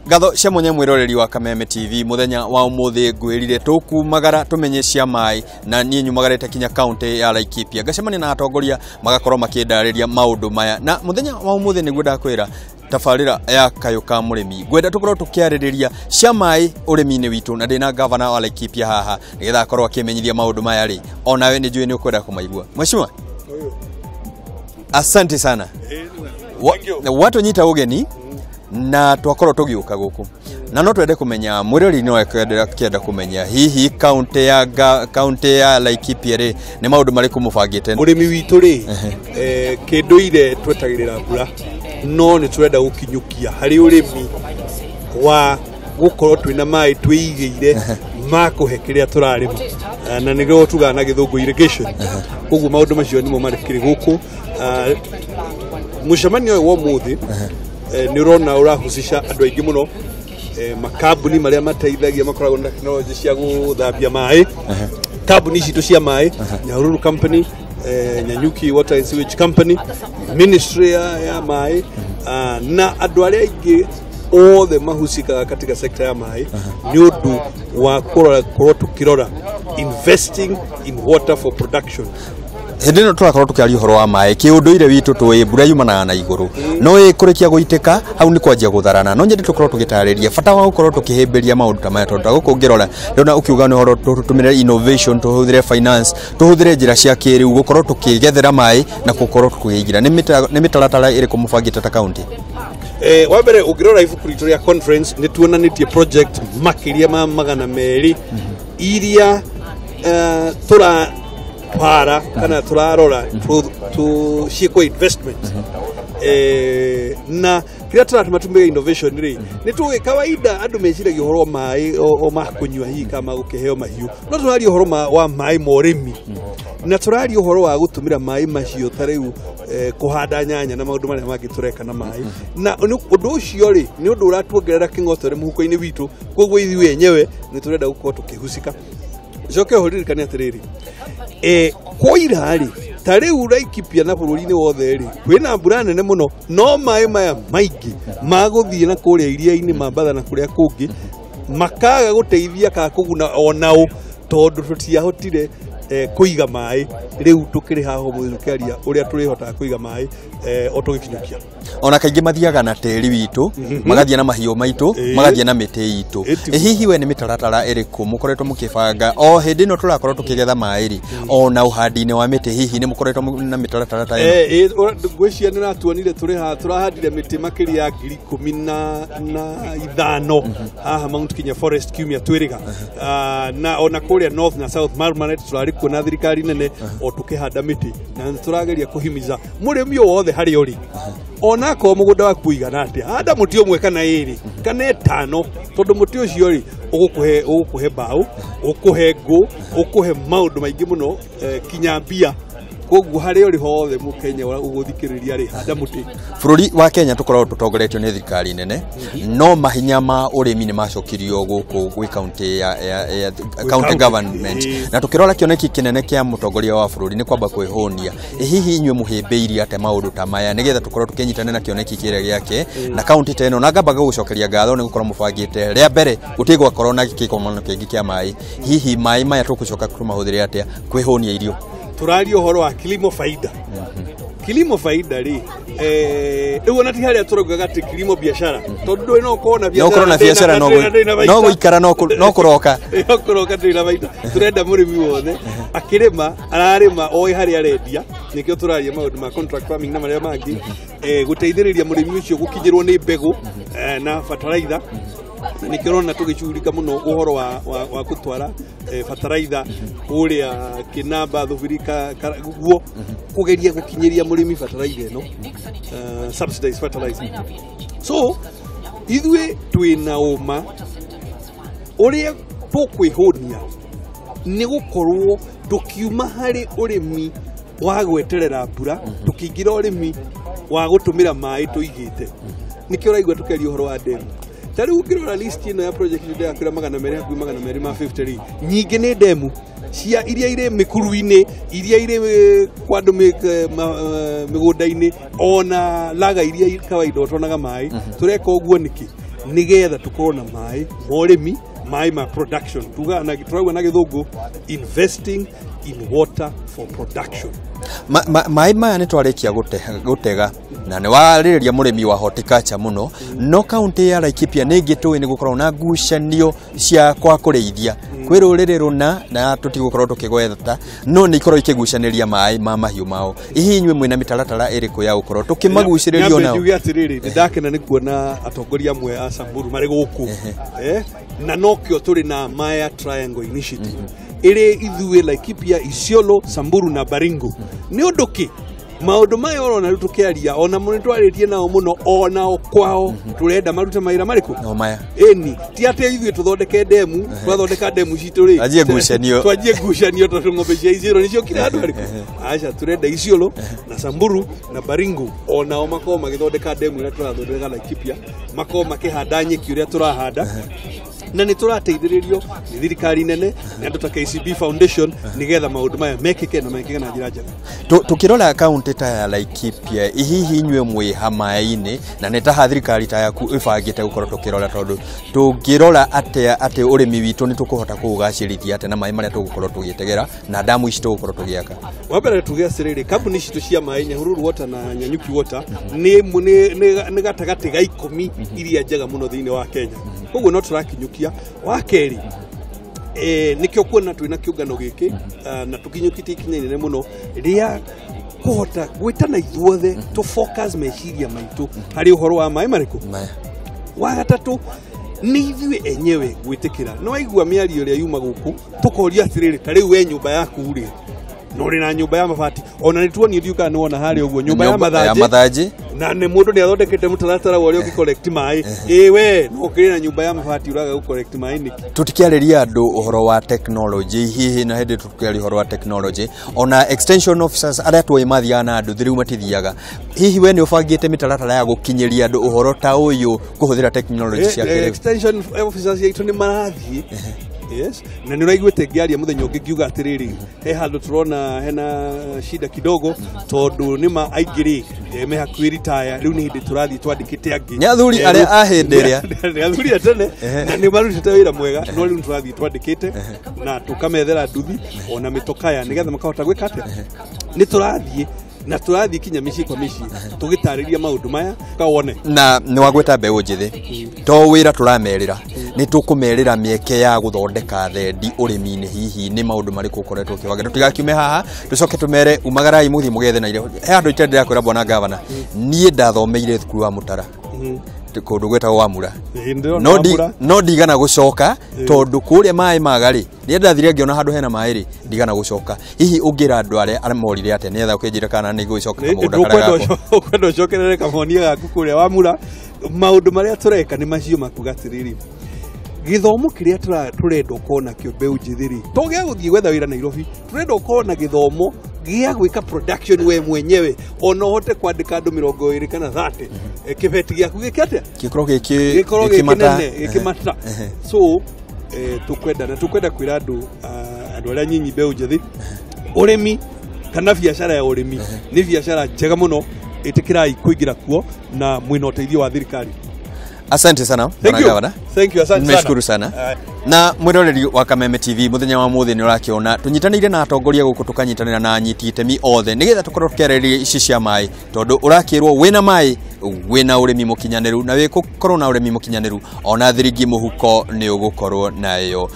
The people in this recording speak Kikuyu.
Ngatho cia mwanya mwiroreri wa Kameme TV muthenya wa umuthi ngwirire tukumagara tumenye cia mai na nie nyumagarite kinya county ya Laikipia ngacemania na atongoria magakorwo makindariria maundu maya na muthenya wa umuthi niguo ndakwira tabarira ya Kayo ka Murimi ngwenda tukorwo tukiaririria cia mai urimi-ini witu na ndina governor wa Laikipia haha nigetha akorwo akimenyithia maundu maya ri onawe ni njui ni ukwenda kumaigua. Mheshimiwa, asante sana. Watu nyita ugeni na twakorwo tugiuka guku na no twende kumenya mwirori no ekwenda kumenya hihi county ya Laikipia ri ni maundu mariku mubangite urimi witu ri kinduire twetagirira mbura no ni turenda gukinyukia hari urimi wa gukorwo twina mai twigiire makuhe kiria turarima na nigwo tugaga na githungu irrigation. Koguo maundu macio nimo marikiri guku. Mucemanio uyu wa umuthi ni urona urahusisha andu aingi muno, makambuni maria mateithagia makoragwo na tekinoronjĩ cia guthambia maĩ, kambuni citũ cia maĩ, Nyahururu Company, Nanyuki Water and Sewage Company, Ministry ya maĩ, na andũ arĩa aingĩ othe mahusikaga katika sekta ya maĩ nĩ ũndũ wa kũrora tukirora investing in water for production. Hindi no turakorwo tukiaria uhoro wa maĩ kiunduire witu twi mbura yumanaga na iguru no ikurikia guitika hau ni kwanjia gutharana no nyende tukorwo tugitariria bata wa gukorwo tukihimbiria maundu ta maya tondu guku ngirora ndona ukiuga ni uhoro tutumire innovation tuhuthire finance tuhuthire njira cia kiriu gukorwo tukigethera maĩ na gukorwo tukiigira ni mitaratara iriku mubangite ta county? Wa mbere ungirora ibuku ritu ria conference ni tuonanitie project makiria ma 200 iria tura para kana turarora tu ciĩkwo investment na kĩrĩa tũratũma tũmĩre innovation rĩ nĩ tũĩ kawaida andũ meciragia ũhoro wa maĩ o ma kũnyua hihi kana gũkĩheo mahiũ, no tũraria ũhoro wa maĩ ma ũrĩmi na tũraria ũhoro wa gũtũmĩra maĩ macio ta rĩu kũhanda nyanya na maũndũ marĩa mangĩ tũreka na maĩ, na ũndũ ũcio rĩ nĩ ũndũ ũratuongerera kĩng'otore mũhuko-inĩ witũ. Koguo ithuĩ enyewe nĩ tũrenda gũkorwo tũkĩhusika. Coke ũririkane atĩrĩrĩ, koira rĩ ta rĩu Laikipia na bũrũri-inĩ wothe rĩ kwĩna mbura nene mũno, no maĩ maya maingĩ magũthiĩ na kũrĩa iria-inĩ Mambatha na kũrĩa kũngĩ makaga gũteithia kana kũguna onao tondũ tũtiahotire kũiga maĩ. Rĩu tũkĩrĩ haha ũmũthĩ tũkĩaria ũrĩa tũrĩhotaga kũiga maĩ o tũgĩkinyũkia. Ona kaingĩ mathiaga na tĩri witũ, magathiĩ na mahiũ maitũ, magathiĩ na mĩtĩ itũ. Hihi we nĩ mĩtaratara ĩrĩkũ mũkoretwo mũkĩbanga o hĩndĩ ĩno tũrakorwo tũkĩgetha maĩ rĩ, ona ũhandi-inĩ wa mĩtĩ hihi nĩ mũkoretwo na mĩtaratara ta ĩno? Ngwĩciria nĩ ũratuonire tũrĩ haha tũrahandire mĩtĩ makĩria ya 15,000 haha Mount Kenya Forest kiumia twĩrĩga, na ona kũrĩa North na South Marmaret tũrarĩ kuo na thirikari nene o tũkĩhanda mĩtĩ, na nĩ tũrageria kũhimiza mũrĩmi o wothe harĩa ũrĩ ona akorwo mũgũnda waku ũigana atĩa, handa mũtĩ ũmwe kana ĩrĩ kana ĩtano, tondũ mũtĩ ũcio rĩ ũgũkũhe mbaũ, ũkũhe ngũ, ũkũhe maũndũ maingĩ mũno, kinya mbia. Koguo harĩa ũrĩ hothe mũkenya ũgũthikĩrĩria rĩ, handa mũtĩ. Bũrũri wa Kenya tũkoragwo tũtongoretio nĩ thirikari nene, no mahinya ma ũrĩmi nĩ macokirio gũkũ gwĩ county ya county government, na tũkĩrora kĩoneki kĩnene kĩa mũtongoria wa bũrũri nĩ kwamba kwĩhũnia. Hihi inyuĩ mũhĩmbĩirie atĩa maũndũ ta maya nĩgetha tũkorwo tũkĩnyitanĩra na kĩoneki kĩrĩa gĩake na county ta ĩno? Na ngamba gũgũcokeria ngatho nĩ gũkorwo mũbangĩte rĩa mbere gũtirĩ gwakorwo na gĩkomano kĩngĩ kĩa maĩ. Hihi maĩ maya tũgũcoka tũmahũthĩre atĩa kwĩhũnia irio? Tũraria ũhoro wa kilimo faida. Kilimo faida rĩ rĩu ona ti harĩa tũraugaga atĩ kilimo biashara, tondũ ndũĩ no ũkorwo na biashara no gũikara no kũroka no kũroka ndũrĩ na baida. Tũrenda mũrĩmi wothe akĩrĩma ararĩma oĩ harĩa arendia, nĩkĩo tũraria maũndũ ma contract farming na marĩa mangĩ, gũteithĩrĩria mũrĩmi ũcio gũkinyĩrwo nĩ mbegũ na bataraitha. Nĩkĩo ũrona tũgĩcurika mũno ũhoro wa gũtwara bataraitha kũrĩa Kĩnamba, Thubiri, guo kũgeria gũkinyĩria mũrĩmi bataraitha ĩno, subsidized fertilizer. So ithuĩ twĩna ũma ũrĩa tũkwĩhũnia nĩ gũkorwo tũkiuma harĩ ũrĩmi wa gweterera mbura tũkĩingĩra ũrĩmi wa gũtũmĩra maĩ tũigĩte. Nĩkĩo ũraigua tũkĩaria ũhoro wa ndemu. Ta rĩu ũngĩrora list ĩno ya project ndĩrakwĩra 200 hakuhĩ 250 rĩ, nyingĩ nĩ ndemu cia iria irĩ mĩkuru-inĩ, iria irĩ kwa andũ mĩgũnda-inĩ, ona laga iria kawaida ũtonaga maĩ. Tũreka ũguo nĩkĩ? Nĩgetha tũkorwo na maĩ ma ũrĩmi, maĩ ma production. Tuga na turauga na gĩthũngũ investing in water for production. Maĩ maya nĩ twarĩkia gũtega na nĩ warĩrĩria mũrĩmi wa horticulture mũno, no kaunti ya Laikipia nĩ ĩngĩ tũĩ nĩ gũkoragwo na ngucanio cia kwa kũrĩithia kwĩ rũrĩrĩ rũna, na tũtigũkorwo tũkĩgweta, no nĩ ikorwo ikĩgucanĩria maĩ ma mahiũ mao. Hihi inyuĩ mwĩna mĩtaratara ĩrĩkũ ya gũkorwo tũkĩmagucĩrĩria onao? Njuge atĩrĩrĩ, nĩ ndakena nĩ kuona atongoria amwe a Samburu marĩ gũkũ, na nokĩo tũrĩ na Maya Triangle Initiative ĩrĩ ithuĩ Laikipia, Isiolo, Samburu na Baringo. Nĩ ũndũ kĩ maũndũ maya ũrona rĩu tũkĩaria, ona nĩ twarĩtie nao mũno, onao kwao tũrenda marute mawĩra marĩkũ? No maya. Ĩni ti atĩ ithuĩ tũthondeke ndemu, twathondeka ndemu citũ rĩ, Twanjie ngucanio. Twanjie ngucanio tondũ ng'ombe cia Isiolo nĩcio kira handũ harĩkũ. Aca, tũrenda Isiolo na Samburu na Baringo onao makorwo magĩthondeka ndemu ĩrĩa tũrathondeka Laikipia, makorwo makĩhanda nyeki ũrĩa tũrahanda, na nĩ tũrateithĩrĩrio nĩ thirikari nene nĩ andũ ta KCB Foundation nĩgetha maũndũ maya mekĩke na mekĩke na njĩra njega. Tukirora kaunti ta ya Laikipia, hihi inyuĩ mwĩ ha maĩ-inĩ, na nĩ taha thirikari ta yaku ĩbangĩte gũkorwo tũkĩrora, tondũ tũngĩrora atĩa atĩ ũrĩmi witũ nĩ tũkũhota kũũgacĩrithia atĩa na maĩ marĩa tũgũkorwo tũgĩtegera na ndamu ici tũgũkorwo tũgĩaka? Wa mbere tuge atĩrĩrĩ, kambuni citũ cia maĩ Nyahururu Water na Nanyuki Water nĩ gatagatĩ ga 10 iria njega mũno thĩinĩ wa Kenya, koguo no tũrakinyũkia. Wa kerĩ, nĩkĩo kuona twĩna kĩũngano gĩkĩ, na tũkinyũkĩtie ikinya inene mũno rĩa kũhota gwĩtana ithuothe tũ focus meciria maitũ harĩ ũhoro wa maĩ marĩkũ. Wa gatatũ nĩ ithuĩ enyewe gwĩtĩkĩra. Nĩ waigua mĩario ĩrĩa yuma gũkũ, tũkoria atĩrĩrĩ, ta rĩu we nyũmba yaku rĩ, na ũrĩ na nyũmba ya mabati, ona nĩ tuonio, ndiũ kana nĩ wona harĩa ũguo nyũmba ya mathanjĩ, na nĩ mũndũ nĩ athondekete mũtaratara wa ũrĩa ũngĩ collect maĩ. Ĩ we no ũkĩrĩ na nyũmba ya mabati ũraga gũ collect maĩ nĩkĩ? Tũtikĩarĩria andũ ũhoro wa technology hihi, na hĩndĩ tũkĩaria ũhoro wa technology, ona extension officers arĩa tuoĩ mathiaga na andũ rĩu matithiaga. Hihi we nĩ ũbangĩte mĩtaratara ya gũkinyĩria andũ ũhoro ta ũyũ kũhũthĩra technology cia kĩrĩu? Extension officers aitũ nĩ marathiĩ. Yes, na nĩ ũraiguĩte ngĩaria mũthenya ũngĩ ngiuga atĩrĩrĩ, he handũ tũrona hena shida kidogo, tondũ nĩma aingĩ rĩ me hakuhĩ retire, rĩu nĩ hĩndĩ tũrathiĩ twandĩkĩte angĩ. Nĩ athuri arĩa a hĩndĩ ĩrĩa. Nĩ athuri a tene, na nĩ marutĩte wĩra mwega, no rĩu nĩ tũrathiĩ twandĩkĩte na tũkamethera nduthi ona mĩtokaya nĩgetha makahota gwĩka atĩa. Nĩ tũrathiĩ na tũrathiĩ kinya mĩciĩ kwa mĩciĩ tũgĩtarĩria maũndũ maya kawone. Na nĩ wagweta mbeũ njĩthĩ, to wĩra tũramerĩra, nĩ tũkũmerĩra mĩeke ya gũthondeka thendi ũrĩmi-inĩ. Hihi nĩ maũndũ marĩkũ ũkoretwo ũkĩbanga? Tũtigakiume haha tũcoke tũmere umagarai mũthiĩ mũgethe na irio. He handũ itendera kwĩra bwana gavana, niĩ ndathomeire thukuru wa Mũtara kũndũ gwĩtagwo Wamura, no ndigana gũcoka tondũ kũrĩa maĩ maga rĩ, rĩrĩa ndathire ngĩona handũ hena maĩ rĩ, ndigana gũcoka. Hihi ũngĩra andũ arĩa morire atĩa nĩgetha ũkĩnjĩra kana nĩ ngũgĩcoka kamũgũnda karĩa gakwa? Ũkwenda ũcokerere kamonia gaku kũrĩa Wamura. Maũndũ marĩa tũreka nĩ macio makuga atĩrĩrĩ, gĩthomo kĩrĩa tũrenda ũkorwo nakĩo mbeũ njĩthĩ rĩ, to gĩa gũthiĩ gwetha wĩra Nairobi, tũrenda ũkorwo na gĩthomo gĩa gwĩka production we mwenyewe, ona ũhote kwandĩka andũ 20 kana 30, kĩbeti gĩaku gĩke atĩa? Gĩkorwo Gĩkorwo gĩkĩnene, gĩkĩmata. So tũkwenda na tũkwenda kwĩra andũ, andũ arĩa nyinyi mbeũ njĩthĩ, ũrĩmi kana biacara ya ũrĩmi nĩ biacara njega mũno, ĩtĩkĩrai kũingĩra kuo na mwĩna ũteithio wa thirikari. Asante sana bwana gavana. Thank you, asante sana. Nimeshukuru sana. Na mwiroreri wa Kameme TV muthenya wa muthi ni urakiona tunyitanire na atongoria guku tukanyitanira na anyiti itemi othe nigetha tukorwo tukiarĩrĩria ici cia maĩ, tondu urakirwo wina maĩ wina urimi mukinyaniru, na wikukorwo na urimi mukinyaniru ona thiringi muhuko ni ugukorwo nayo.